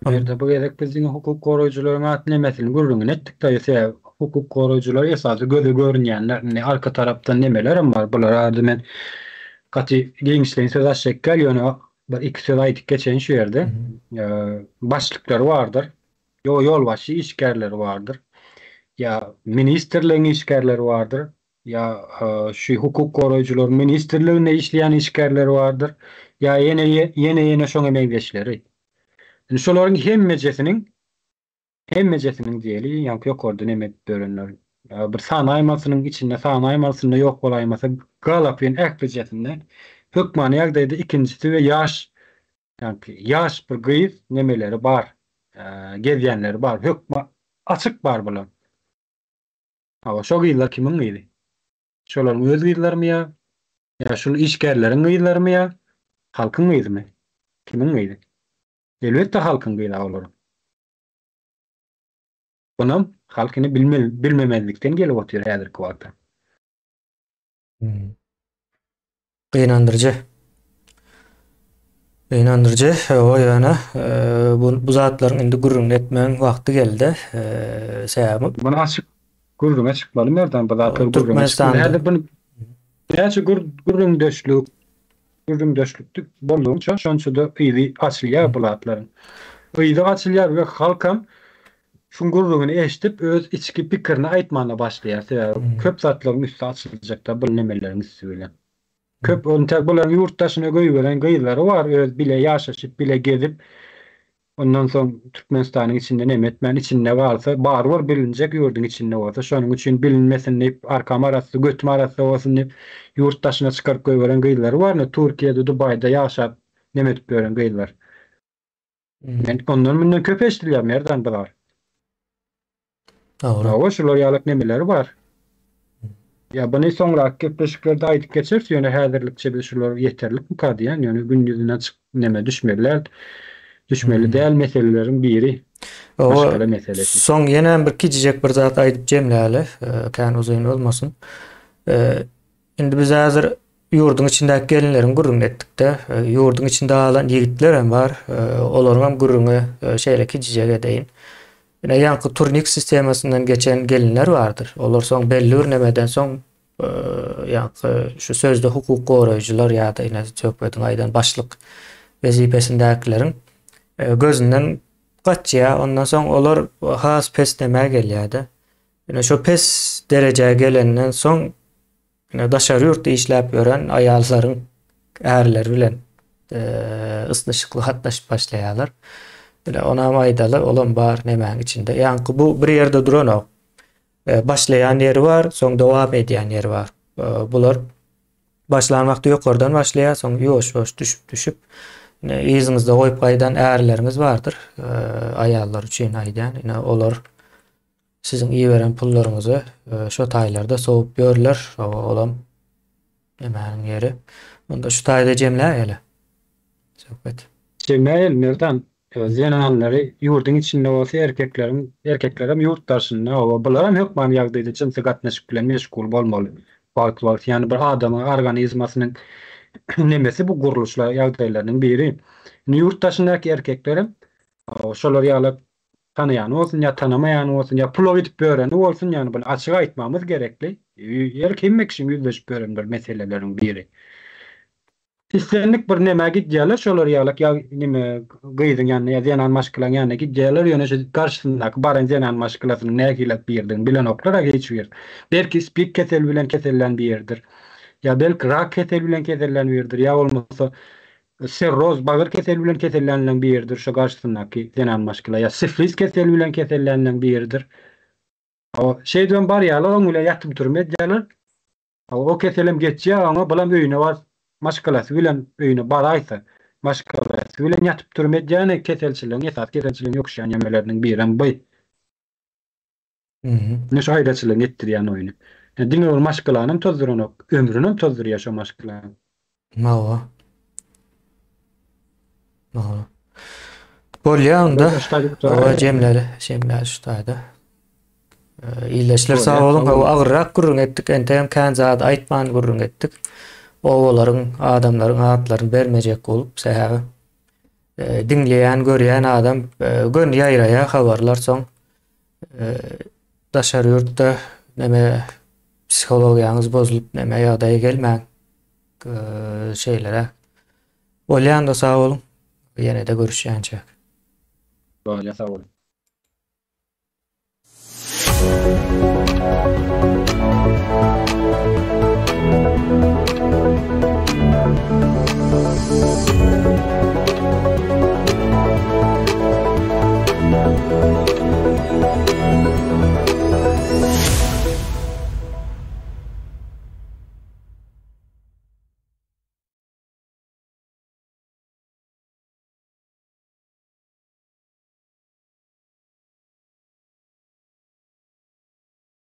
Bu ýerde bu gezek biz diňe hukuk goraýjylaryň at nemesini gürrüňini etdik daýy sebäbi. Hukuk goraýjylar esasy göze görünýänler. Indi arka tarapdan nemelerem bar. Bular barada men gaty giňişleýin söz açjak däl, ýöne bir iki söz aýdyp geçeýin şu ýerde. Başlyklary bardyr. Ýo ýolbaşçy işgärleri bardyr. Ýa ministrligiň işgärleri bardyr. Ýa şu hukuk goraýjylar ministrliginde işleýän işgärleri bardyr. Ýa ýene ýene ýene şoňa meňzeşleri. Indi şolaryň hemmejesiniň hemmejesiniň diýeli, ýaňky ýokarda neme edip ýörenler, bir sanaýmasynyň içinde sanaýmalysynda ýok bolaýmasa galapyn ählijesinde hökmany ýagdaýda ikinjisi we ýaş ýaňky ýaş bir gyz nemeleri bar, gezýänleri bar, hökman açyk bar bular. Hawa, şo gyzlar kimiň gyzy? Şolaryň öz gyzlarymy ýa ýa şul işgärleriň gyzlarymy ýa halkyň gyzymy? Kimiň gyzy? Elbetde halkyň gyzy olaryň. Bunam halk indi bilmemezlikden gelip otyr häzirki wagtda. Gynandyryjy. Gynandyryjy, hawa ýöne bu bu zatlaryň indi gürrüňini etmegiň wagty geldi. Sebäbi Muny açyk gürrüňe çykmaly Merdan bu zatlar gürrüňe çykmaly. Häzir bu näçe gürrüňdeşlik gürrüňdeşlikdik boldugyça şonça-da yzy açylýar bu zatlaryň. Yzy açylýar we halkam şuň gürrüňini eşidip öz içki pikirini aýtmana başlaýar. Sebäbi köp zatlaryň üsti açyljakda bu nemeleriň üsti bilen. Köp entek bularyň ýurt daşyna goýberen gyzlary bar öz bile ýaşaşyp bile gezip ondan soň Türkmenistanyň içinde neme etmän içinde galsa barybir bilinjek ýurduň içinde bolsa şonuň üçin bilinmesin diýip arkam arassa götüm arassa bolsun diýip ýurt daşyna çykaryp goýberen gyzlary bar ine Türkiýede Dubaýda ýaşap neme edip ýören gyzlar. Men ondan mundan köp eşidilýär Merdan bular. Dogry. Hawa şular ýalak nemeleri bar. Ýa buny soňraky gepleşiklerde aýdyp geçeris ýöne häzirlikçe biz şular ýeterlikmika diýýän ýöne gün ýüzüne çyk neme düşmeli däl. Düşmeli däl meseleleriň biri. Maşgala meselesi. Soň ýene bir kiçijek bir zat aýdyp jemläli. Kän uzyn bolmasyn. Indi biz häzir ýurduň içindäki gelinleriň gürrüňini etdik-de, ýurduň içinde galan ýigitler hem bar. Olaryň hem gürrüňi şeýle kiçijek edeýin. Ine ýaňky turnik sistemasyndan geçen gelinler bardyr. Olar soň belli bir nemeden soň ýaňky şu sözde hukuk goraýjylar ýa-da ine söhbediň aýdan başlyk wezipesindäkileriň gözünden gaçýar. Ondan soň olar has pes nemä gelýär-de. Ine şo pes derejä gelenden soň ine daşary ýurtda işläp ýören aýallaryň ärleri bilen ysnyşykly gatnaşyp başlaýarlar. Ine onam aýdaly, olam bar nemäň içinde. Ýaňky bu bir ýerde duranok. Başlaýan ýeri bar, soň dowam edýän ýeri bar. Bular başlan wagty ýokardan başlaýar, soň ýuwaş-ýuwaş düşüp-düşüp, ine yzyňyzda goýup gaýdan ärleriňiz bardyr. Aýallar üçin aýdýan. Ine olar Siziň iberen pullaryňyzy şo taýlarda sowup ýörler. Olam nemäniň ýeri. Onda şu taýda jemläýeli. Söhbet. Jemläýeli Merdan. Zenanlary ýurduň içinde bolsa erkekleriň erkeklerem ýurt daşynda hawa bularam hökmany ýagdaýda jynsy gatnaşyk bilen meşgul bolmaly wagt wagt ýagny bir adamyň organizmasynyň nemesi bu gurluşlar ýagdaýlarynyň biri. Indi ýurt daşyndaky erkeklerem şolar ýaly Tanaýany bolsun ýa tanamaýany bolsun ýa pula gidip ýöreni bolsun ýagny buny açyk aýtmagymyz gerekli. Her hemme kişiň ýüzleşip ýören bir meseleleriň biri. Islendik bir nämä gidýärler şolar ýalak ýa neme gyzyň ýanyna ýa zenan maşgalaň ýanyna gidýärler ýöne şu garşysyndaky baran zenan maşgalasynyň nähilek birdigini bilenoklar-a hiç bir. Belki spid keseli bilen kesellän biridir. Ýa belki rak keseli bilen kesellän biridir ýa bolmasa Sirroz, bagyr keseli bilen kesellänleň biridir, şo garşysyndaky zenan maşgala, ýa siflis keseli bilen kesellänleň biridir. Hawa, şeýdibem barýarlar, oň bilen ýatym-turum edýärler. Hawa, o keselem geçýär oňa, bulam öýüne baryp, maşgalasy bilen öýüne baraýsa, maşgalasy bilen ýatyp-turum edýäni keselçiligiň, esasy keselçiligiň ýokuşýan ýemeleriniň birem by. Ine şu aýraçylygyň etdirýän oýny. Ýa diňe bir maşgalanam tozduranok, ömrünem tozdurýar şo maşgalanyň. Hawa. Hawa. Bolýa onda. Hawa jemläli, jemläli şu taýda. Ildeşler sag boluň. Hawa agyrrak gürrüň etdik. Entegem kän zat aýtman gürrüň etdik. Obalaryň, adamlaryň atlaryny bermejek bolup, sebäbi diňleýän, görýän adam göni ýaýraýar habarlar soň. daşary ýurtda neme psihologiýaňyz bozulyp neme ýagdaýa gelmäň. Şeýleräk. Bolýanda sag boluň. Ýene-de görüşýänçäk. Bolýa sag boluň.